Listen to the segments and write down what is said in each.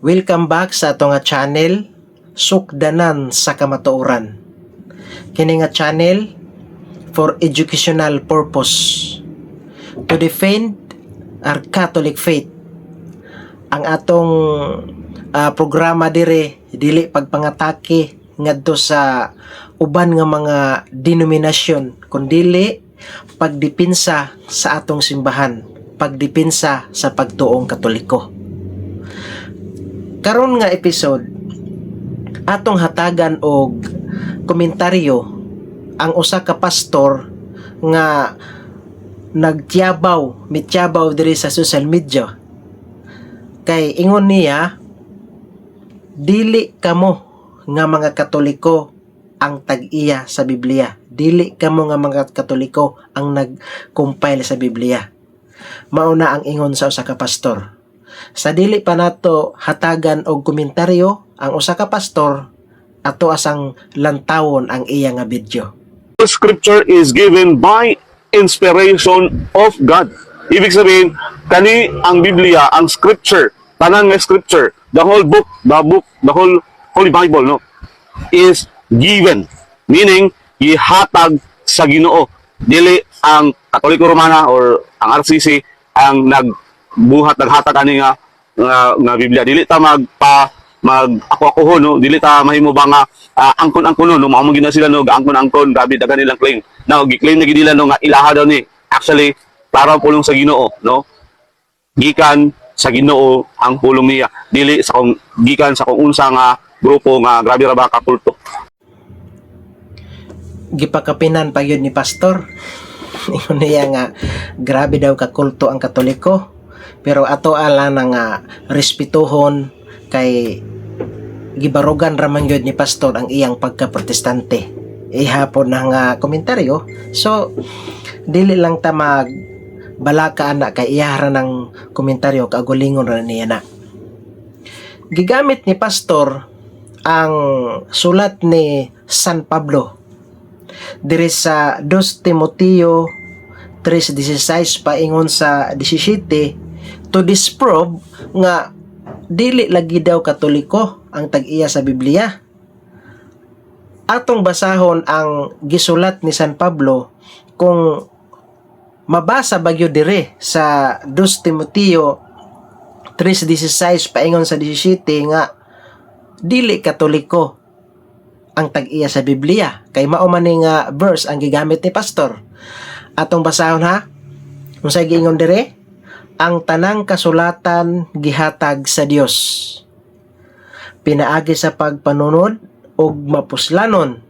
Welcome back sa ato nga channel, Sukdanan sa Kamatuoran. Kini nga channel for educational purpose to defend our Catholic faith. Ang atong programa dire dili pagpangatake ngadto sa uban nga mga denominasyon, kundili pagdepinsa sa atong simbahan, pagdepinsa sa pagtuong Katoliko. Karon nga episode, atong hatagan og komentaryo ang usa ka pastor nga nagtiyabaw, mityabaw diri sa social media. Kay ingon niya, dili kamo nga mga Katoliko ang tag-iya sa Biblia. Dili kamo nga mga Katoliko ang nag-compile sa Biblia. Mao na ang ingon sa usa ka pastor. Sa dili pa nato hatagan og komentaryo ang usa ka pastor, ato asang lantawon ang iya nga video. Scripture is given by inspiration of God. Ibig sabihin, kani ang Biblia, ang scripture, tanan nga scripture, the whole book, the book, the whole Holy Bible, no, is given. Meaning, gihatag sa Ginoo. Dili ang Katoliko Romana or ang RCC ang nagbuhat, naghatag ani nga Biblia. Dili ta magpa mag ako-ako, no, dili ta mahimo ba nga angkon-angkon, no, mao man gina sila, no, gaangkon-angkon. Grabe dagan nilang claim. Now, gi-claim na gid nila, no, nga ilaha daw ni. Actually, klaro ang pulong sa Ginoo, no, gikan sa Ginoo ang pulong niya, dili sa kung gikan sa kung unsa nga grupo nga grabe ra ba ka kulto. Gipakapinan pa yun ni pastor. Ingon niya nga grabe daw ka kulto ang Katoliko. Pero ato ala na nga respetuhon kay gibarugan ra man gyud ni pastor ang iyang pagka-Protestante. Ihapon na nga komentaryo. So dili lang ta mag balaka ana kay iya ra ng komentaryo, kaugalingon ra niya na. Gigamit ni pastor ang sulat ni San Pablo diri sa 2 Timoteo 3:16 paingon sa 17 to disprove nga dili lagi daw Katoliko ang tag-iya sa Biblia. Atong basahon ang gisulat ni San Pablo kung mabasa bagyo dire sa 2 Timoteo 3:16 paingon sa 17 nga dili Katoliko ang tag-iya sa Biblia, kay mao man ni nga verse ang gigamit ni pastor. Atong basahon ha. Unsay giingon dire? Ang tanang kasulatan gihatag sa Dios pinaagi sa pagpanunod ug mapuslanon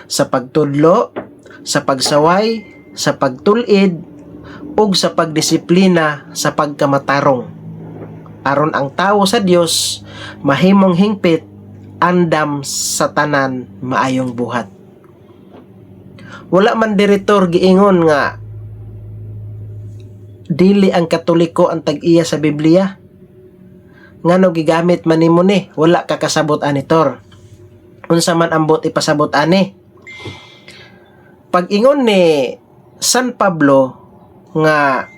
sa pagtudlo, sa pagsaway, sa pagtul-id ug sa pagdisiplina sa pagkamatarong, aron ang tawo sa Dios mahimong hingpit, andam sa tanan maayong buhat. Wala man diri, Tor, giingon nga dili ang Katoliko ang tag-iya sa Biblia. Ngano gigamit man nimo ni? Wala ka kasabot ani, Tor. Unsa man ambot ipasabot ani? Pag-ingon ni San Pablo nga,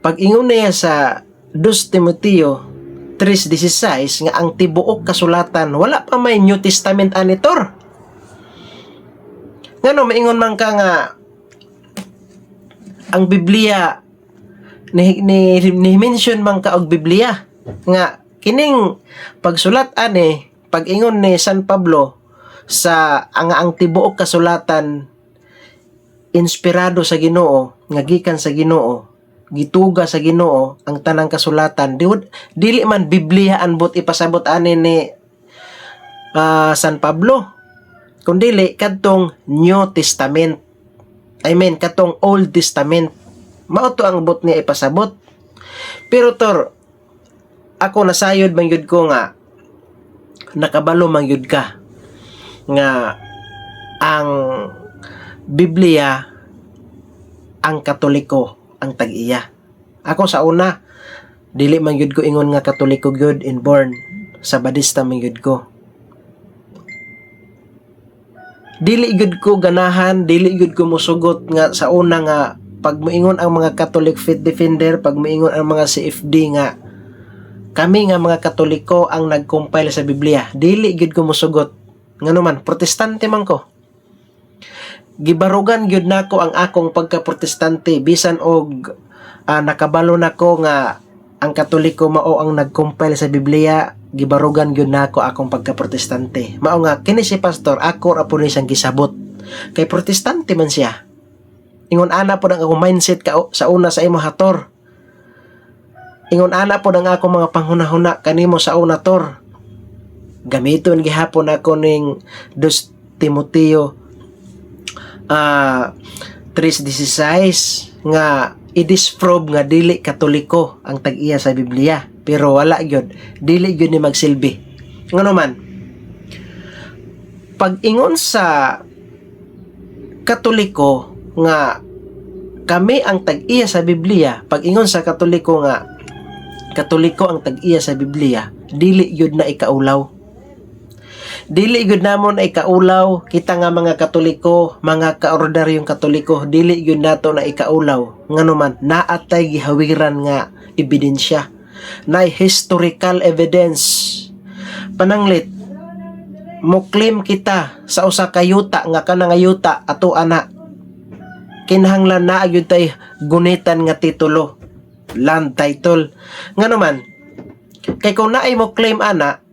pag-ingon niya sa 2 Timoteo 3:16 nga ang tibuok kasulatan, wala pa may New Testament ani, Tor. Ngano maingon man ka nga ang Biblia ni mention man ka og Biblia nga kining pagsulat ani, pag-ingon ni San Pablo sa ang tibuok kasulatan inspirado sa Ginoo, nga gikan sa Ginoo, gituga sa Ginoo ang tanang kasulatan, dili man Biblia ang buot ipasabot ani ni San Pablo, kundili kadtong New Testament, I mean, katong Old Testament. Mao to ang buot niya ipasabot. Pero Tor, ako nasayod man gyud ko nga nakabalo man gyud ka nga ang Biblia, ang Katoliko ang tag-iya. Ako sa una, dili man gyud ko ingon nga Katoliko gyud inborn. Sabadista man gyud ko. Dili gyud ko ganahan, dili gyud ko musugot nga sa una nga pag moingon ang mga Catholic Faith Defender, pag moingon ang mga CFD nga Kami nga mga Katoliko ang nag-compile sa Biblia. Dili gyud ko mosugot. Ngano man, Protestante man ko. Gibarugan gyud nako ang akong pagka-Protestante bisan og nakabalo nako nga ang Katoliko mao ang nag-compile sa Biblia, gibarugan gyud nako akong pagka-Protestante. Mao nga kini si pastor, ako ra po ni siyang gisabot. Kay Protestante man siya. Ingon ana po ang akong mindset ka sa una sa imo, Tor. Ingon ana po ang akong mga panghunahuna kanimo sa una, Tor. Gamiton gihapon ako ning 2 Timoteo 3:16 nga i-disprove nga dili Katoliko ang tag-iya sa Biblia, pero wala gyud, dili gyud ni magsilbi. Ngano man, pag ingon sa Katoliko nga kami ang tag-iya sa Biblia, pag ingon sa Katoliko nga Katoliko ang tag-iya sa Biblia, dili gyud na ikaulaw. Dili gyud namon na ikaulaw. Kita nga mga Katoliko, mga kaordaryong Katoliko, dili gyud nato na ikaulaw. Ngano man, naatay gihawiran nga ebidensya, na historical evidence. Pananglit mo claim kita sa usa ka yuta nga kana nga yuta ato ana, kinahanglan naa gyud tay gunitan nga titulo, land title. Ngano man, kay kung naay mo claim ana,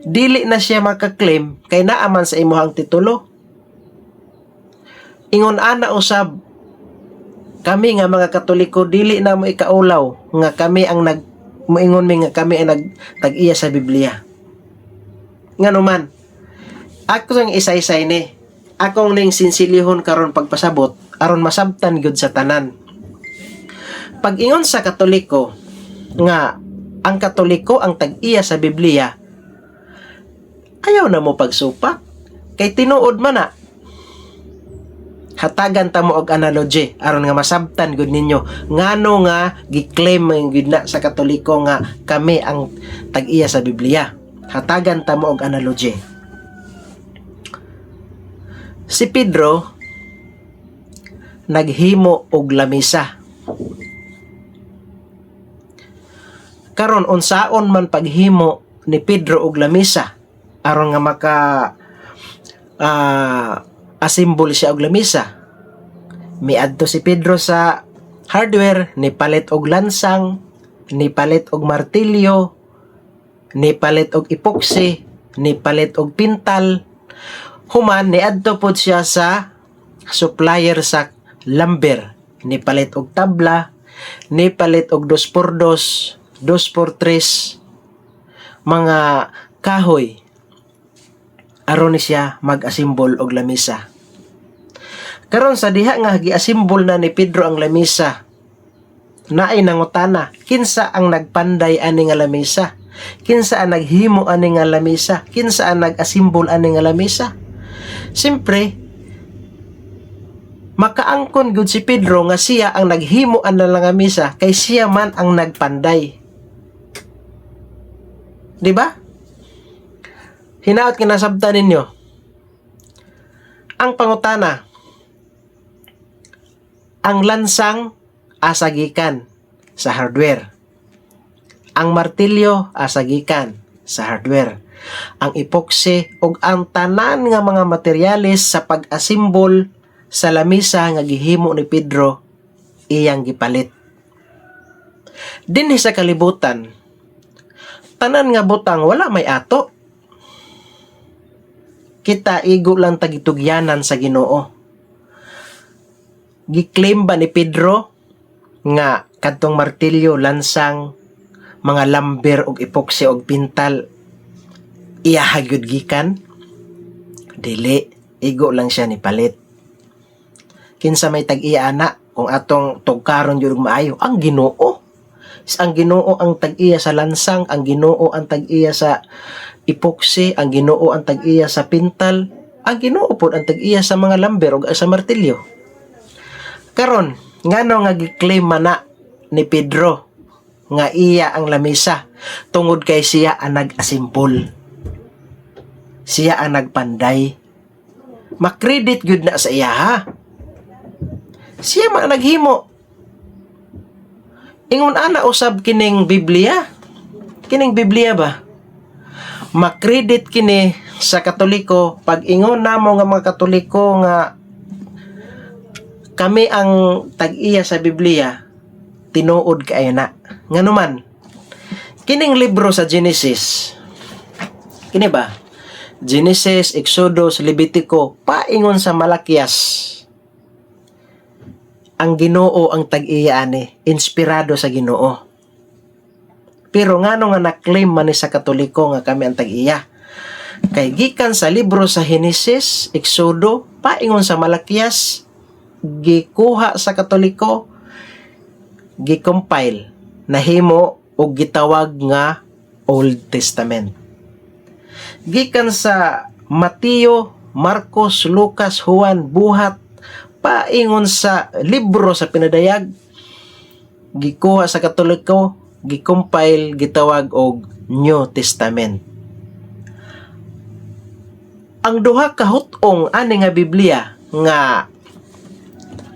dili na siya maka-claim kay naa man sa imuhang titulo. Ingon ana usab kami nga mga Katoliko, dili na mo ikaulaw nga kami ang nag moingon mi nga kami ang nagtag-iya sa Biblia. Ngano man, ako sang isaysay ni akong ning sinsilihon karon pagpasabot aron masabtan gyud sa tanan. Pag ingon sa Katoliko nga ang Katoliko ang tag-iya sa Biblia, ayaw na mo pagsupak kay tinuod man na. Hatagan ta mo og analogy aron nga masabtan gud ninyo ngano nga gi-claim man gyud na sa Katoliko nga kami ang tag-iya sa Biblia. Hatagan ta mo og analogy. Si Pedro naghimo og lamisa. Karon, unsaon man paghimo ni Pedro og lamisa aron nga maka assemble siya og lamisa? Miadto si Pedro sa hardware, ni palit og lansang, ni palit og martilyo, ni palit og epoxy, ni palit og pintal. Human, niadto pod siya sa supplier sa lumber, ni palit og tabla, ni palit og 2x2, 2x3, mga kahoy aron ni siya mag-assemble og lamisa. Karon, sa diha nga gi-assemble na ni Pedro ang lamisa, naay nangutana, "Kinsa ang nagpanday ani nga lamisa? Kinsa ang naghimo ani nga lamisa? Kinsa ang nag-assemble ani nga lamisa?" Siyempre, makaangkon gud si Pedro nga siya ang naghimo ana nga lamisa kay siya man ang nagpanday. Di ba? Hinaot nga nasabtan ninyo. Ang pangutana, ang lansang asa gikan? Sa hardware. Ang martilyo asa gikan? Sa hardware. Ang epoxy ug ang tanan nga mga materyales sa pag-assemble sa lamisa nga gihimo ni Pedro, iyang gipalit. Dinhi sa kalibutan, tanan nga butang wala may ato. Kita igo lang ta gitugyanan sa Ginoo. Gi-claim ba ni Pedro nga kadtong martilyo, lansang, mga lumber ug epoxy ug pintal iyaha gyud gikan? Dili, igo lang siya ni palit. Kinsa may tag-iya ana kung atong tugkaron gyud og maayo? Ang Ginoo. Ang Ginoo ang tag-iya sa lansang, ang Ginoo ang tag-iya sa epoxy, ang Ginoo ang tag-iya sa pintal, ang Ginoo pod ang tag-iya sa mga lumber ug sa martilyo. Karon, ngano nga gi-claim man na ni Pedro nga iya ang lamisa? Tungod kay siya ang nag-assemble. Siya ang nagpanday. Makredit gyud na sa iya ha. Siya man ang naghimo. Ingon ana usab kining Biblia. Kining Biblia ba? Makredit kini sa Katoliko. Pag ingon namo nga mga Katoliko nga kami ang tag-iya sa Biblia, tinuod kaayo na. Nganuman, kining libro sa Genesis, kini ba? Genesis, Exodus, Levitico, paingon sa Malakias. Ang Ginoo ang tag-iya ani, inspirado sa Ginoo. Pero ngano nga na-claim man ni sa Katoliko nga kami ang tag-iya? Kay gikan sa libro sa Genesis, Exodo, paingon sa Malakias, gikuha sa Katoliko, gi-compile, nahimo og gitawag nga Old Testament. Gikan sa Mateo, Marcos, Lucas, Juan, Buhat, paingon sa libro sa Pinadayag, gikuha sa Katoliko, gi-compile, gitawag og New Testament. Ang duha ka hut-ong ani nga Biblia nga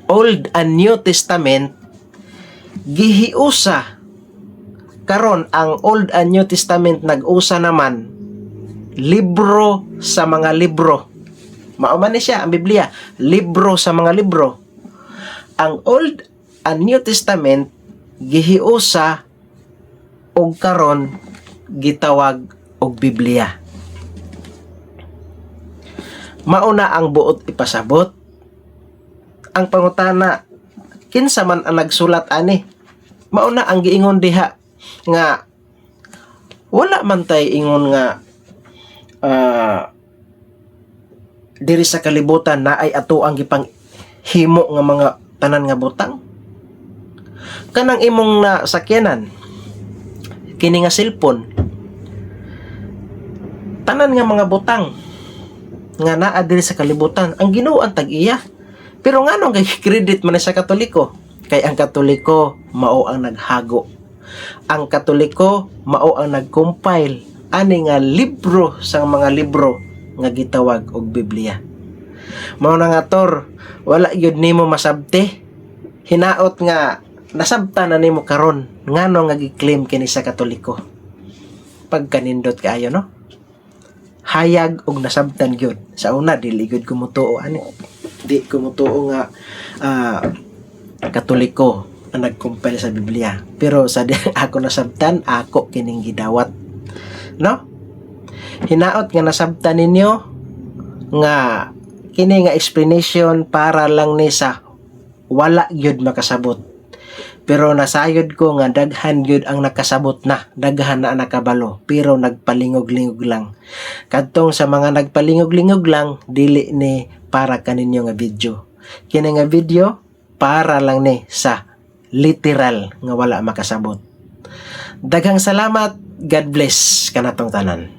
Old and New Testament gihiusa. Karon, ang Old and New Testament nag-usa naman, libro sa mga libro. Mao man ni siya ang Biblia, libro sa mga libro. Ang Old and New Testament gihiusa og karon gitawag og Biblia. Mauna ang buot ipasabot. Ang pangutana, kinsa man ang nagsulat ani? Mauna ang giingon diha nga wala man tay ingon nga diri sa kalibutan na ay ato ang gipang himo nga mga tanan nga butang. Kanang imong na sakyanan, kini nga cellphone, tanan nga mga butang nga naa diri sa kalibutan, ang Ginoo ang tag-iya. Pero ngano kay credit man sa Katoliko? Kay ang Katoliko mao ang naghago. Ang Katoliko mao ang nag-compile ani nga libro sang mga libro nga gitawag og Biblia. Mao na nga, Tor, wala gyud nimo masabti. Hinaot nga nasabta na nimo karon ngano nga gi-claim kini sa Katoliko. Pagkanindot kaayo, no? Hayag og nasabtan gyud. Sa una, dili gyud ko motuo ani. Di ko motuo nga Katoliko ang nag-compile sa Biblia. Pero sa di ako nasabtan, ako kining gidawat. No? Hinaot nga nasabtan ninyo nga kini nga explanation para lang ni sa wala gyud makasabot. Pero nasayod ko nga daghan gyud ang nakasabot na, daghan na ang nakabalo, pero nagpalingog-lingog lang. Kadtong sa mga nagpalingog-lingog lang, dili ni para kaninyo nga video. Kini nga video para lang ni sa literal nga wala makasabot. Daghang salamat. God bless kanatong tanan.